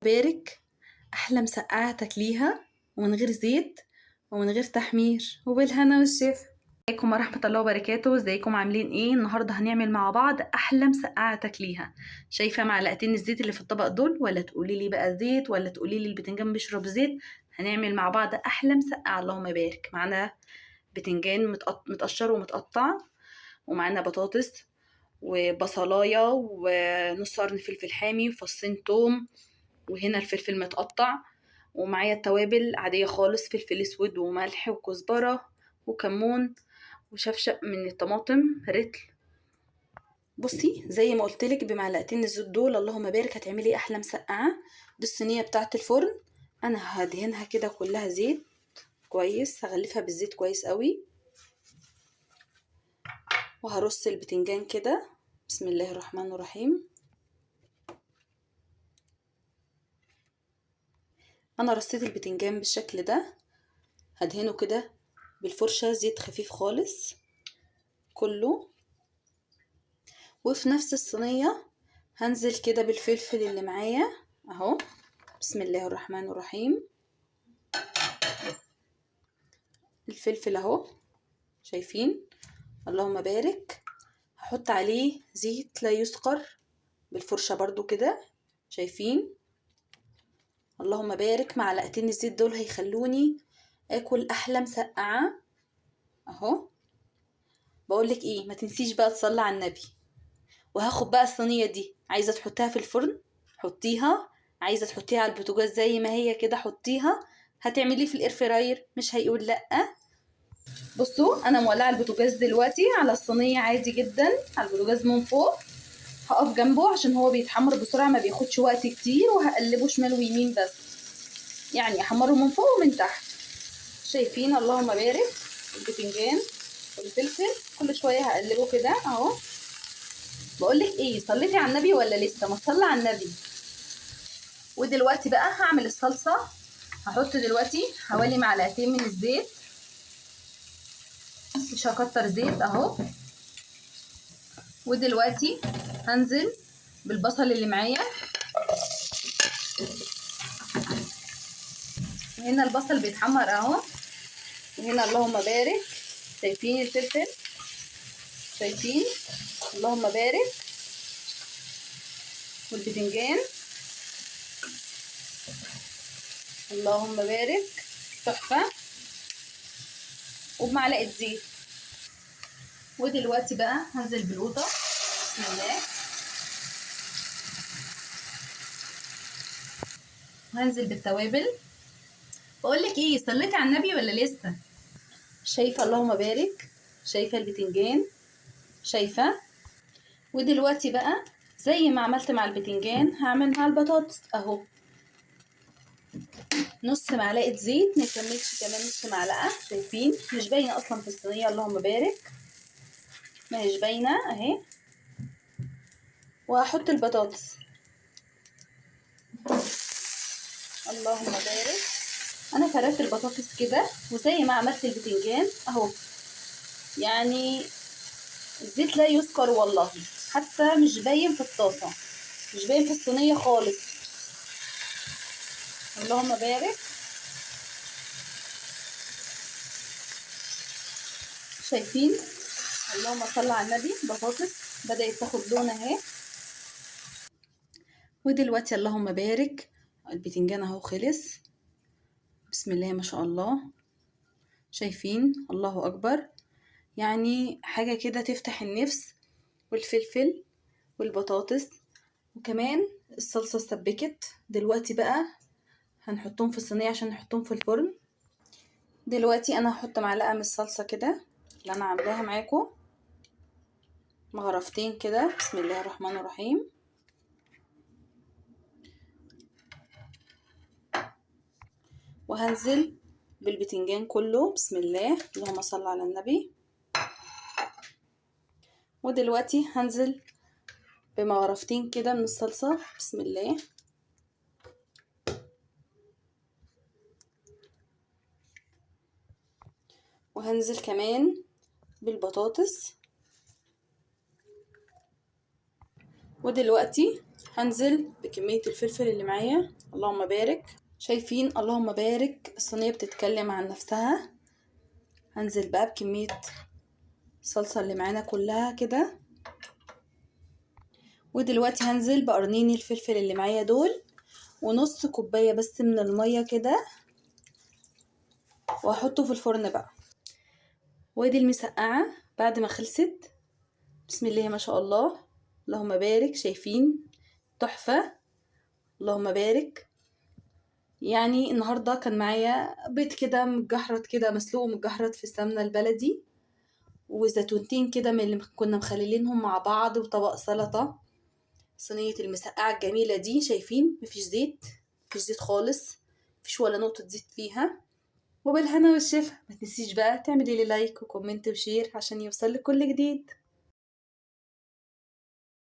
بارك احلى مسقعه تاكليها ومن غير زيت ومن غير تحمير وبالهنا والشفا. عليكم ورحمة الله وبركاته. ازيكم عاملين ايه؟ النهارده هنعمل مع بعض احلى مسقعه تاكليها. شايفه معلقتين الزيت اللي في الطبق دول؟ ولا تقولي لي بقى زيت، ولا تقولي لي البتنجان بيشرب زيت. هنعمل مع بعض احلى مسقعه، اللهم بارك. معانا بتنجان متقشر ومتقطع، ومعانا بطاطس وبصلايه ونص قرن فلفل حامي وفصين توم، وهنا الفلفل متقطع، ومعايا التوابل عادية خالص، فلفل اسود وملح وكزبرة وكمون وشفشق من الطماطم رتل. بصي زي ما قلتلك بمعلقتين الزيت دول اللهم بارك هتعملي احلى مسقعة. دي الصينية بتاعة الفرن، انا هدهنها كده كلها زيت كويس، هغلفها بالزيت كويس قوي، وهرص البتنجان كده. بسم الله الرحمن الرحيم. انا رصيت البتنجان بالشكل ده، هدهنه كده بالفرشة زيت خفيف خالص كله. وفي نفس الصينية هنزل كده بالفلفل اللي معايا اهو، بسم الله الرحمن الرحيم. الفلفل اهو، شايفين؟ اللهم بارك. هحط عليه زيت لا يسقر بالفرشة برضو كده، شايفين؟ اللهم بارك. معلقتين الزيت دول هيخلوني اكل احلى مسقعه اهو. بقولك ايه، ما تنسيش بقى تصلي على النبي. وهاخد بقى الصينية دي، عايزه تحطيها في الفرن حطيها، عايزه تحطيها على البوتاجاز زي ما هي كده حطيها، هتعمليه في ال air fryer مش هيقول لا. بصوا انا مولعه البوتاجاز دلوقتي على الصينية عادي جدا، على البوتاجاز من فوق، هقف جنبه عشان هو بيتحمر بسرعة ما بياخدش وقت كتير، وهقلبه شمال ويمين بس، يعني احمره من فوق ومن تحت. شايفين؟ اللهم بارك. البتنجان والفلفل كل شوية هقلبه كده اهو. بقولك ايه، صليتي على النبي ولا لسه؟ ما تصلي على النبي. ودلوقتي بقى هعمل الصلصه. هحط دلوقتي حوالي معلقتين من الزيت، مش هكتر زيت اهو. ودلوقتي هنزل بالبصل اللي معايا. وهنا البصل بيتحمر اهو، وهنا اللهم بارك. شايفين الفلفل؟ شايفين؟ اللهم بارك. والبتنجان اللهم بارك، تحفة. وبمعلقة زيت. ودلوقتي بقى هنزل بالقوطة، بسم الله. وهنزل بالتوابل. بقولك ايه، صليتي على النبي ولا لسه؟ شايفه؟ اللهم بارك. شايفه البتنجان؟ شايفه؟ ودلوقتي بقى زي ما عملت مع البتنجان هعمل مع البطاطس اهو. نص معلقه زيت، ما يكملش كمان نص معلقه. شايفين؟ مش باينة اصلا في الصينية، اللهم بارك، ما هيش باينة اهي. وهحط البطاطس، اللهم بارك. انا فردت البطاطس كده، وزي ما عملت البتنجان اهو، يعني الزيت لا يذكر والله، حتى مش باين في الطاسه، مش باين في الصينية خالص، اللهم بارك. شايفين؟ اللهم صل على النبي. بطاطس بدأت تاخد لون اهي. ودلوقتي اللهم بارك البتنجان اهو خلص، بسم الله ما شاء الله. شايفين؟ الله اكبر، يعني حاجة كده تفتح النفس. والفلفل والبطاطس وكمان الصلصه اتسبكت. دلوقتي بقى هنحطهم في الصينية عشان نحطهم في الفرن. دلوقتي انا هحط معلقه من الصلصه كده اللي انا عاملاها معاكم، مغرفتين كده، بسم الله الرحمن الرحيم. وهنزل بالبتنجان كله، بسم الله، اللهم صل على النبي. ودلوقتي هنزل بمغرفتين كده من الصلصة، بسم الله. وهنزل كمان بالبطاطس. ودلوقتي هنزل بكمية الفلفل اللي معايا، اللهم بارك. شايفين اللهم بارك، الصينية بتتكلم عن نفسها. هنزل بقى بكمية الصلصة اللي معانا كلها كده. ودلوقتي هنزل بقرنين الفلفل اللي معايا دول، ونص كوباية بس من المية كده، واحطه في الفرن بقى. وادي المسقعة بعد ما خلصت، بسم الله ما شاء الله، اللهم بارك. شايفين تحفة، اللهم بارك. يعني النهاردة كان معايا بيض كده متجحرط كده، مسلوق ومتجحرط في السمنة البلدي، وزيتونتين كده من اللي كنا مخللينهم مع بعض، وطبق سلطة. صينية المسقعة الجميلة دي شايفين مفيش زيت، مفيش زيت خالص، مفيش ولا نقطة زيت فيها. وبالهنا والشفا. ما تنسيش بقى تعملي لي like و comment و share عشان يوصلك كل جديد.